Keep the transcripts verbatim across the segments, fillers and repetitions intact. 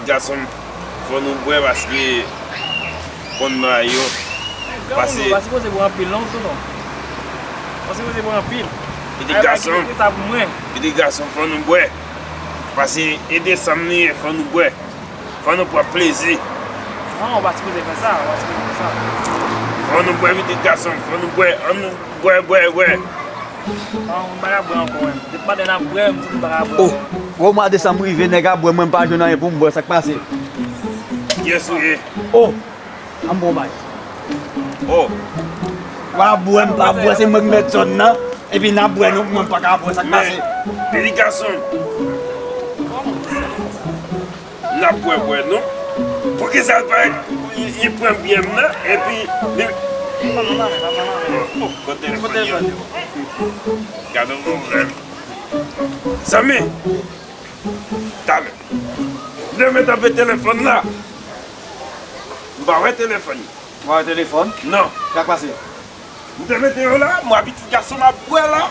Gason, fò nou bwè paske konn bagay yo. Granmoun, pase, nou pa sipoze bwè anpil non, tonton. Pa sipoze bwè anpil. Pitit gason, sa pou mwen. Pitit gason, fò nou bwè. Pase e desanm li ye, fò nou bwè. Fò nou pran plezi. Non, ou pa sipoze fè sa, ou pa sipoze fè sa. Fò nou bwè, pitit gason, fò nou bwè. Ann bwè, bwè, bwè. Non, m pa ka bwè ankò, menm. Depi maten n ap bwè, m di m pa ka bwè ankò. Oh, gwo mwa desanm rive, nèg ap bwè, mwen m pa jwenn anyen pou m bwè, sa k pase? Kiyès ou ye? Oh, an bon bay. Oh. W ap bwè, m pa bwè, se mwen k mèt zòn nan. Epi n ap bwè, nou, mwen m pa ka bwè, sa k pase? Men, pitit gason. N ap bwè, bwè, non. Poukisa l pa, li, li pran biyè m nan, epi li... Oh, oh, kote telefòn yo? Gade yon pwoblèm. Zanmi, talè. M te met anpe telefòn la. M pa wè telefòn. Ou pa wè telefòn? Non. Sa k pase? M te mete yo la, m wè pitit gason m ap bwè la.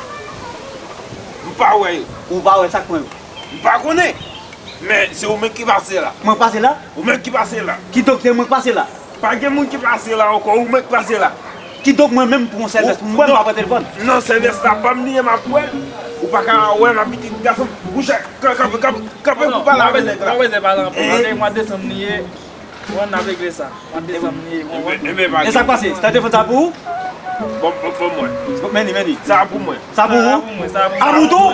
M pa wè yo. Ou pa wè sa k pran yo? M pa konnen. Men se ou menm ki pase la. Mwen k pase la? Ou menm ki pase la. Kidonk se mwen k pase la? Pa gen moun ki pase la ankò, ou menm k pase la. Kidonk mwen menm pou yon sèl vès pou m bwè, m pa pran telefòn? Non, sèl vès la pa m li ye, m ap bwè. Ou pa ka wè m ap pitit gason. Mouche, kanpe, kanpe, kanpe pou pale avèk nèg la. Ou pa bezwen pale ankò, paske mwa desanm li ye. Bon, n ap regle sa. Mwa desanm li ye, bon. E sa k pase? Sa telefòn sa pou ou? Bon, bon, bon, mwen. Men li, men li. Sa pou mwen. Sa pou ou? Sa pou mwen, sa pou mwen. A pou tou?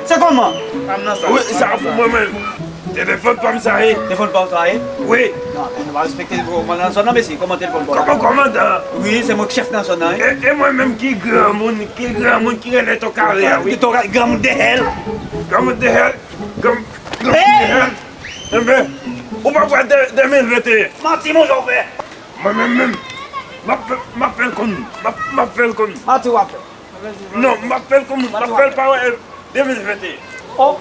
Se kòman? Pa m nan sa. Wi, sa pou mwen, men. Telefòn pa m sa ye. Telefòn pa w sa ye? Wi. Non, men nou pa respekte kòmandan nan zòn nan, mesye. Kòman telefòn pa w? Kòman kòmandan? Wi, se mwen k chèf nan zòn nan, wi. E, e mwen menm ki granmoun, ki granmoun ki rele Tokale a, wi. Tokale, granmoun de hèl. Granmoun de hèl. Granmoun, granmoun de hèl. Enben, ou pa kwè de, de mil venteyen? Manti, monchè, w fè. Mwen menm menm, m ap fè, m ap fè l konn, m ap, m ap fè l konn. Manti w ap fè. Non, m ap fè l konn, m ap fè l pa wè de mil venteyen. Oh,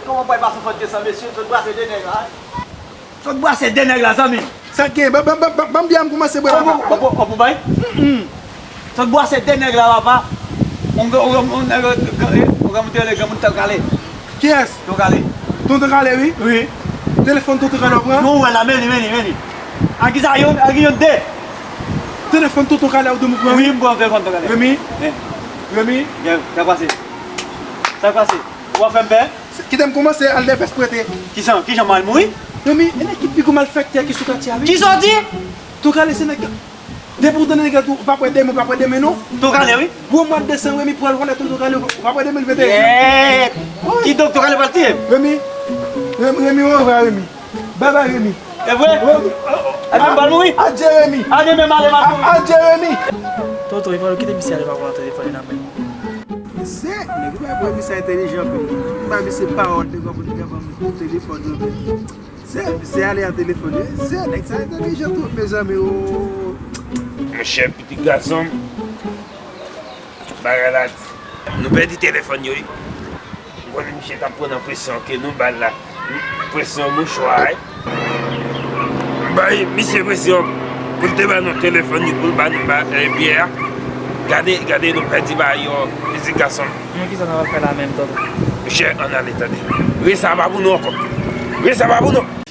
kòman bwè pa sou fòt de san, mesye, sot brase de nèg la, wi. Sot brase de nèg la, zanmi. Sa k gen? Ban, ban, ban, ban, ban m byen, m kòmanse bwè papa. Ou, ou, ou, ou bay? Sot bwase de nèg la, papa. On, on, on, on nèg, on granmoun te rele granmoun Tokale. Kiyès? Tokale. Tonton Kale, wi. Wi. Telefòn Tonton Kale w pran? Non, wè la, men li, men li, men li. An ki sa, yon, an ki yon de? Telefòn Tonton Kale ou di m ou pran? Wi, m pran telefòn Tonton Kale. Remi? Remi? Sa k pase? Sa k pase? Ou ap fè m pè? Kite m kòmanse al dèfès prete. Kijan, kijan m al mouri? Remi, e nèg ki pi gwo malfektè ki sou katye a, wi. Kisa w di? Tonton Kale se nèg, depi w tande nèg la di w pa pran demen, pa pran demen non. Tonton Kale, wi. Gwo mwa desanm, Remi pral vòlè Tonton Kale, ou pa pran de mil venteyen. Yèt! Kidonk Tonton Kale pral tiye m? Remi, Remi, Remi, ou anva, Remi. Babay, Remi. E vre? Epi m pral mouri? Adye, Remi. A demen, m ale, m al mouri. Adye, Remi. Tonton, e pa nou kite misye ale, pa pran telefòn nan men m. Zen, nèg yo pa wè misye entèlijan anpil. Ba misye pawòl de granmoun ki ban m telefòn yo. Zen, misye ale a telefòn yo. Zen, nèg sa entèlijan twòp, mezanmi, o. Monchè, pitit gason m, bagay la di. Nou pèdi telefòn yo, wi. M konnen misye t ap pran nan presyon ke nou ba l la. Presyon mouchwa, wi. M bay misye presyon pou l te ba nou telefòn li, pou l ba nou ba, eh, byè a. Gade, gade, nou pèdi bagay yo, pitit gason m. Men kisa n ap fè la menm, tonton? Monchè, ann ale, tande. Rès sa pa pou nou ankò. Rès sa pa pou nou.